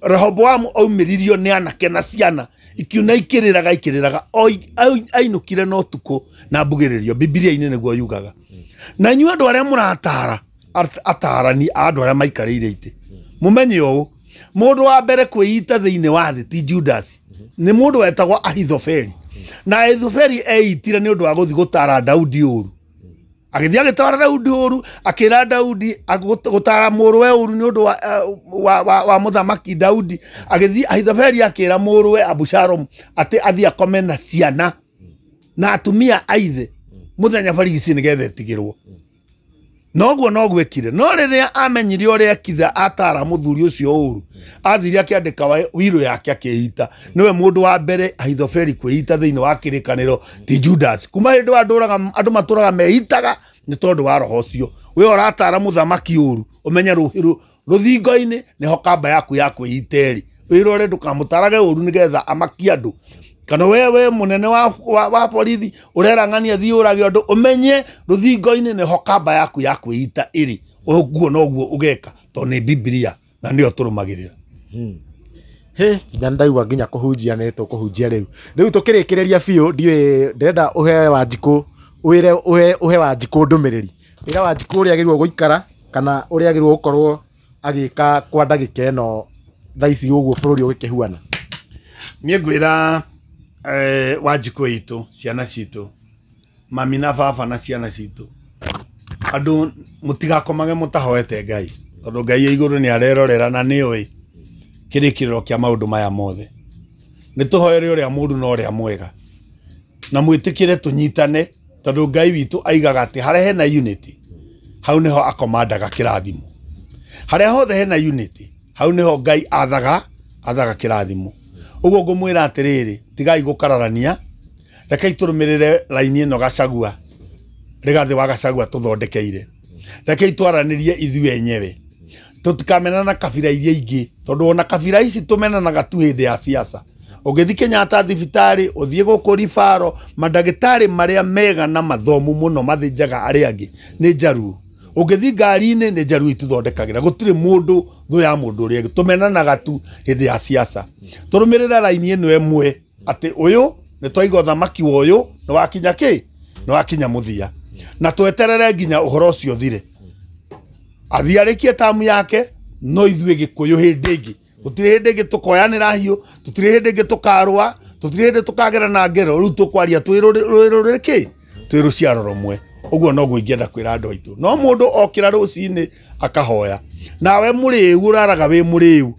Rehoboamu aumĩririo nĩ anake na ciana ikiuna ikĩrĩraga ikĩrĩraga, ainũkire na ũtukũ na mbugĩrĩrio. Bibilia-inĩ nĩguo yugaga. Na inyuĩ andũ arĩa mũratara, atarani a andũ arĩa maikarĩire itĩ, mũmenye ũũ, mũndũ wa mbere kwĩita thĩinĩ wa thĩ ti Judas, nĩ mũndũ wetagwo Ahithofeli. Na Ahithofeli eitire nĩ ũndũ wa gũthiĩ gũtara Daudi ũru. Agĩthiĩ agĩtwara Daudi ũru, akĩra Daudi gũtara mũrũwe ũru nĩ ũndũ wa mũthamaki Daudi. Agĩthiĩ Ahithofeli akĩra mũrũwe Abusalomu atĩ athiĩ akome na ciana na atumia a ithe mũthenya barigici nĩgetha etigĩrwo. Noguo no gwĩkire. No rĩrĩa amenyire ũrĩa ekitha atara mũthuri ũcio ũru, athire akĩandĩka wirũ yake akĩita. Nĩwe mũndũ wa mbere Ahithofeli kwĩita thĩinĩ wa kĩrĩkanĩro ti Judas. Kuma hĩndĩ andũ matũraga meitaga nĩ tondũ wa roho ũcio. We ũratara mũthamaki ũru, ũmenye rũthingo-inĩ nĩho kamba yaku ya kwĩita ĩrĩ. Wĩrore ndũkamũtarage ũru nĩgetha amakie andũ. Kana wewe mũnene wa borithi ũrerang'ania thiĩ ũrage andũ, ũmenye rũthingo-inĩ nĩho kamba yaku ya kwĩita ĩrĩ. Ũguo noguo ũgeka tondũ nĩ Bibilia na nĩyo tũrũmagĩrĩra. He, nginya ndaigua nginya kũhunjia nĩ tũkũhunjia rĩu. Rĩu tũkĩrĩkĩrĩria biũ, ndiũĩ ndĩrenda ũhe Wanjikũ, wĩre ũhe Wanjikũ ndũmĩrĩri. Wĩra Wanjikũ ũrĩa agĩrĩirwo gũikara kana ũrĩa agĩrĩirwo gũkorwo agĩka kwa ndagĩka ĩno thaa ici ũguo bũrũri ũgĩkĩhuana. Niĩ ngwĩra Wanjikũ itũ, ciana citũ, mami na baba na ciana citũ, andũ mũtigakomage mũtahoete Ngai, tondũ Ngai e igũrũ nĩ arerorera na nĩoĩ kĩrĩkĩrĩro kĩa maũndũ maya mothe. Nĩ tũhoere ũrĩa mũũru na ũrĩa mwega, na mwĩtĩkĩre tũnyitane, tondũ Ngai witũ aigaga atĩ harĩa hena unity, hau nĩho akomandaga kĩrathimo. Harĩa hothe hena unity, hau nĩho Ngai athaga kĩrathimo. Ũguo ngũmwĩra atĩrĩrĩ, tigai gũkararania, rekei tũrũmĩrĩre raini ĩno Gachagua, Rigathĩ wa Gachagua tũthondekeire. Rekei twaranĩrie ithuĩ enyewe, tũtikamenana na kabira iria ingĩ, tondũ ona kabira ici tũmenanaga tu hĩndĩ ya siasa. Ũngĩthiĩ Kenyatta thibitarĩ, ũthiĩ gũkũ Ribaro, mandagĩtarĩ marĩa mega na mathomu mũno mathĩnjaga arĩa angĩ nĩ Njaruo. Ũngĩthiĩ ngari-inĩ nĩ Njaruo itũthondekagĩra. Gũtirĩ mũndũ thũ ya mũndũ ũrĩa ũngĩ, tũmenanaga tu hĩndĩ ya siasa. Tũrũmĩrĩre raini ĩno ĩmwe atĩ ũyũ nĩ twaiga ũthamaki wa ũyũ nĩ wakinya kĩ? Nĩ wakinya mũthia. Na tweterere nginya ũhoro ũcio ũthire. Athiĩ arĩkie tamu yake, no ithuĩ Gĩkũyũ hĩndĩ ĩngĩ. Gũtirĩ hĩndĩ ĩngĩ tũkoyanĩra hiũ, tũtirĩ hĩndĩ ĩngĩ tũkarũa, tũtirĩ hĩndĩ tũkagera na ngero, rĩu tũkwaria twĩ rũrĩrĩ kĩ? Twĩ rũciaro rũmwe. Ũguo noguo ingĩenda kwĩra andũ aitũ. No mũndũ okĩra rũcinĩ akahoya. Nawe mũrĩu ũraraga wĩ mũrĩu.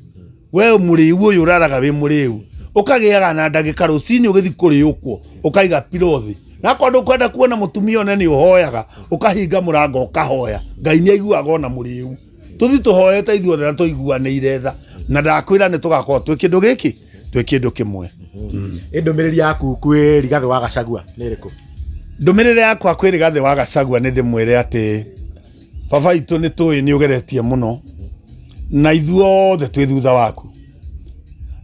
We mũrĩu ũyũ ũraraga wĩ mũrĩu. Ũkagĩaga na ndagĩka rũcinĩ ũgĩthiĩ kũrĩũkwo, ũkaiga pillow thĩ. Na akorwo ndũkwenda kuona mũtumia one nĩ ũhoyaga, ũkahinga mũrango ũkahoya. Ngai nĩ aiguaga ona mũrĩu. Tũthiĩ tũhoete ithuothe na tũiguanĩire tha. Na ndakwĩra nĩ tũgakorwo twĩ kĩndũ gĩkĩ, twĩ kĩndũ kĩmwe. Ĩ ndũmĩrĩri yaku kwĩ Rigathĩ wa Gachagua nĩ ĩrĩkũ? Ndũmĩrĩri yakwa kwĩ Rigathĩ wa Gachagua nĩ ndĩmwĩre atĩ baba itũ nĩ tũĩ nĩ ũgeretie mũno na ithuothe twĩ thutha waku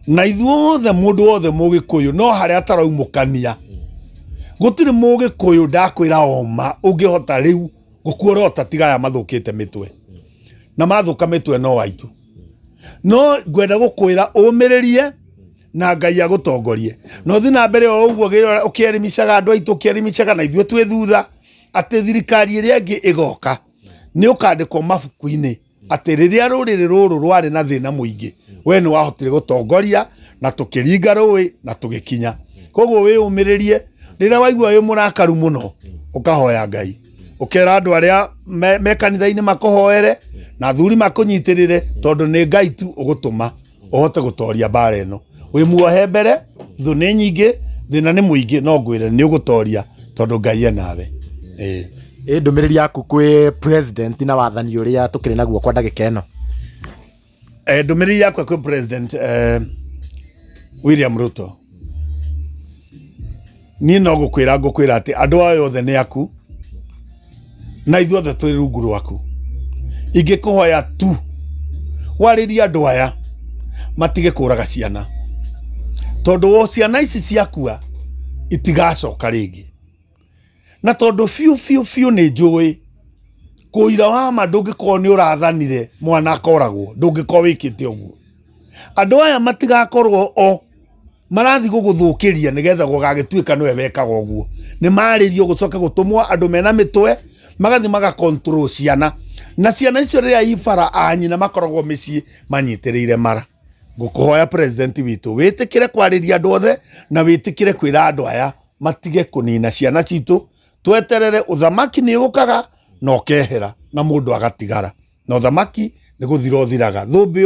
na ithuothe mũndũ wothe mũgĩkũyũ no harĩa ataraumũkania gũtirĩ mũgĩkũyũ ndakwĩra oma ũngĩhota rĩu gũkuorota tiga aya mathũkĩte mĩtwe na mathũka mĩtwe no aitũ no ngwenda gũkwĩra ũmĩrĩrie na Ngai agũtongorie no thi na mbere o ũguo ũkĩerimicaga andũ aitũ ũkĩerimicaga na ithuĩ twĩ thutha atĩ thirikari ĩrĩa ĩngĩ ĩgoka nĩ ũkandĩkwo mabuku-inĩ atĩ rĩrĩa rũrĩrĩ rũrũ rwarĩ na thĩna mũingĩ we nĩ wahotire gũtongoria na tũkĩringa rũĩ na tũgĩkinya. Koguo wĩyũmĩrĩrie rĩrĩa waigua wĩ mũrakaru mũno ũkahoya Ngai ũkera andũ arĩa me kanitha-inĩ makũhoere na athuri makũnyitĩrĩre tondũ nĩ Ngai tu ũgũtũma ũhote gũtoria mbara ĩno. Wĩ muohe mbere thũ nĩ nyingĩ thĩna nĩ mũingĩ no ngwĩre nĩ ũgũtoria tondũ Ngai e nawe. Ĩ ndũmĩrĩri yaku kwĩ president na wathani ũrĩa tũkĩrĩ naguo kwa ndagĩka ĩno? Ndũmĩrĩri yakwa kwĩ president William Ruto niĩ no ngũkwĩra atĩ andũ aya othe nĩ aku na ithuothe twĩ rungu rwaku. Ingĩkũhoya tu warĩrie andũ aya matige kũraga ciana tondũ wo ciana ici ciakua itigacoka rĩngĩ na tondũ biũ biũ biũ nĩ njũĩ kũira wa ma ndũngĩkorwo nĩ ũrathanire mwana akoragwo ndũngĩkorwo wĩkĩte ũguo. Andũ aya matigakorwo o marathi gũgũthũkĩria nĩgetha gũgagĩtuĩka nĩwe wekaga ũguo. Nĩ marĩrio gũcoka gũtũmwo andũ mena mĩtwe magathi maga control ciana na ciana icio rĩrĩa ibara a nyina makoragwo mĩciĩ manyitĩrĩire mara. Ngũkũhoya president witũ wĩtĩkĩre kwarĩria andũ othe na wĩtĩkĩre kwĩra andũ aya matige kũnina ciana citũ tweterere ũthamaki nĩ ũkaga na ũkehera na mũndũ agatigara na ũthamaki nĩ gũthira ũthiraga. Thũmbĩ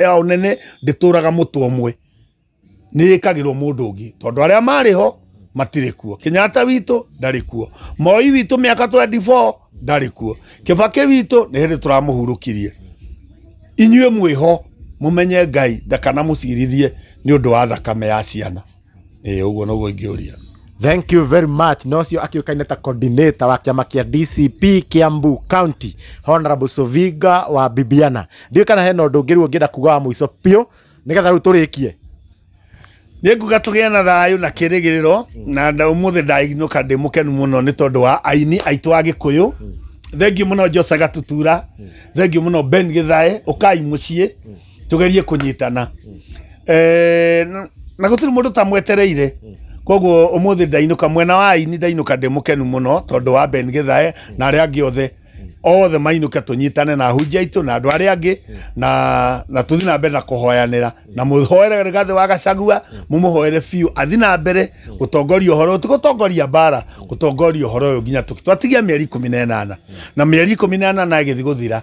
ya ũnene ndĩtũraga mũtwe ũmwe nĩ ĩkagĩrwo mũndũ ũngĩ tondũ arĩa marĩ ho matirĩ kuo. Kenyatta witũ ndarĩ kuo, Moi witũ mĩaka 24 ndarĩ kuo, Kibaki witũ nĩ hĩndĩ tũramũhurũkirie. Inyuĩ mwĩho mũmenye Ngai ndakanamũcirithie nĩ ũndũ wa thakame ya ciana. Ũguo noguo ingĩũria. Thank you very much. Nocio akiukaine ta coordinator wa kiama kia DCP Kiambu County, Honorable Soviga wa Bibiana. Ndiũĩ kana hena ũndũ ũngĩ rĩu ũngĩenda kuga wa mũico biũ nĩgetha rĩu tũrĩkie. Nĩ nguga tũgĩe na thayũ na kĩrĩgĩrĩro na ũmũthĩ ndainũka ndĩ mũkenu mũno nĩ tondũ wa aini aitũ a Gĩkũyũ. Thengiũ mũno Jose Gatutura, thengiũ mũno Ben Githae, ũkai mũciĩ tũgerie kũnyitana. Na gũtirĩ mũndũ tamwetereire. Koguo ũmũthĩ ndainũka mwena wa aini ndainũka ndĩ mũkenu mũno tondũ wa Ben Githae na arĩa angĩ othe othe mainũke tũnyitane na ahunjia aitũ na andũ arĩa angĩ na tũthiĩ na mbere na kũhoyanĩra na mũhoere Rigathĩ wa Gachagua mũmũhoere biũ athiĩ na mbere gũtongoria ũhoro ti gũtongoria mbara gũtongoria ũhoro ũyũ nginya twatigia mĩeri 18 na mĩeri 18 ĩgĩthiĩ gũthira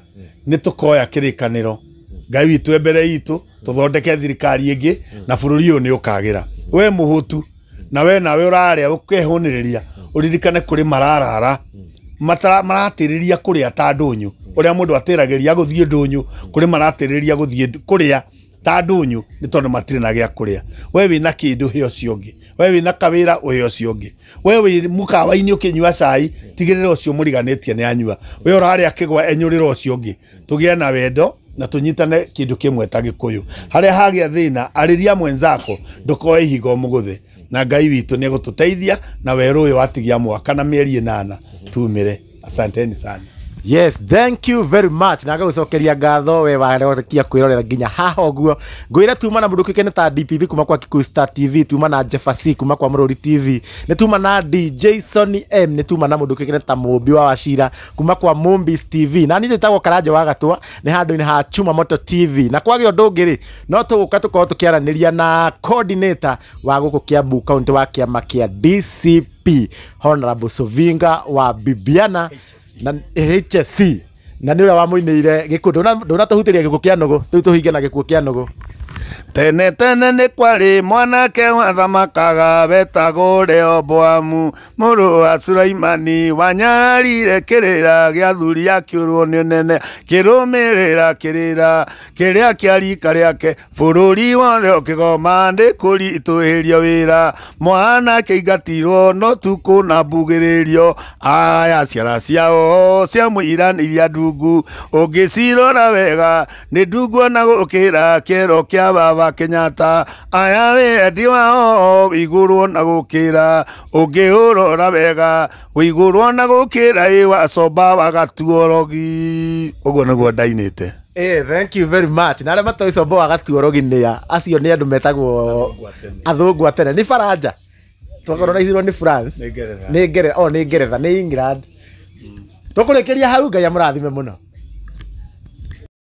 nĩ tũkoya kĩrĩkanĩro Ngai witũ e mbere itũ tũthondeke thirikari ĩngĩ na bũrũri ũyũ nĩ ũkagĩra. We mũhũtu na we nawe ũrarĩa ũkehũnĩrĩria ũririkane kũrĩ mararara maratĩrĩria kũrĩa ta ndũnyũ ũrĩa mũndũ atĩragĩria gũthiĩ ndũnyũ kũrĩ maratĩrĩria gũthiĩ kũrĩa ta ndũnyũ nĩ tondũ matirĩ na gĩa kũrĩa. We wĩna kĩndũ he ũcio ũngĩ, we wĩna kawĩra ũhe ũcio ũngĩ, we wĩ mũkawa-inĩ ũkĩnyua cai tigĩrĩra ũcio mũriganĩtie nĩ anyua, we ũrarĩa kĩgwa enyũrĩra ũcio ũngĩ. Tũgĩe na wendo na tũnyitane kĩndũ kĩmwe ta Gĩkũyũ. Harĩa hagĩa thĩna arĩria mwenzako ndũkoe ihiga ũmũgũthe na Ngai witũ nĩ egũtũteithia na werũ ũyũ watigia mwaka na mĩeri 8 tumire. Asanteni sana. Yes, thank you very much. Na ngagũcokeria ngatho we warekia kwĩrorera nginya haha ũguo. Ngwĩre tuma na mũndũ ũkĩkene ta DPP kuma kwa Kikuyu Star TV, tuma na Jeffasi kuma kwa Mũrũri TV, nĩ tuma na DJ Sony M, nĩ tuma na mũndũ ũkĩkene ta Mũmbi wa Wachira kuma kwa Mumbis TV. Na niĩ njĩtagwo Karanja wa Gatwa, nĩ handũ-inĩ ha Chuma Moto TV. Na kwagĩa ũndũ ũngĩ rĩ, no tũgũka tũkorwo tũkĩaranĩria na coordinator wa gũkũ Kiambu County wa kĩama kĩa DCP, Honorable Sovinga wa Bibiana na HSC na nĩ ũrĩa wamũinĩire gĩkuũ. Ndũnatũhutĩria gĩkuũ kĩa nũgũ, rĩu tũhinge na gĩkuũ kĩa nũgũ. Tene tene nĩ kwarĩ mwanake wathamakaga wetagwo Rehoboamu mũrũ wa Sulaimani, wanyararire kĩrĩra gĩa thuri akĩũrwo nĩ ũnene, kĩrũmĩrĩra kĩrĩra kĩrĩa kĩa rika rĩake, bũrũri wothe ũkĩgoma nĩ kũritũhĩrio wĩra. Mwanake aingatirwo no tukũ na mbugĩrĩrio, aya ciara ciao cia mũira nĩ iria ndungu, ũngĩcirora wega nĩ ndungu ona gũkĩra kĩero kĩa baba Kenyatta. Aya wendi wao wĩigũrwo na gũkĩra, ũngĩũrora wega wĩigũrwo na gũkĩra ĩ wacomba wagatuorogi. Ũguo nĩguo ndainĩte. Thank you very much. Na arĩa matoĩ combo wa gatuorogi nĩ a, acio nĩ andũ metagwo athũngũ a tene, nĩ Faranja. Twakoronizirwo nĩ France. Nĩ Ngeretha. Nĩ Ngeretha, oh, nĩ Ngeretha, nĩ England. Tũkũrĩkĩria hau, Ngai amũrathime mũno.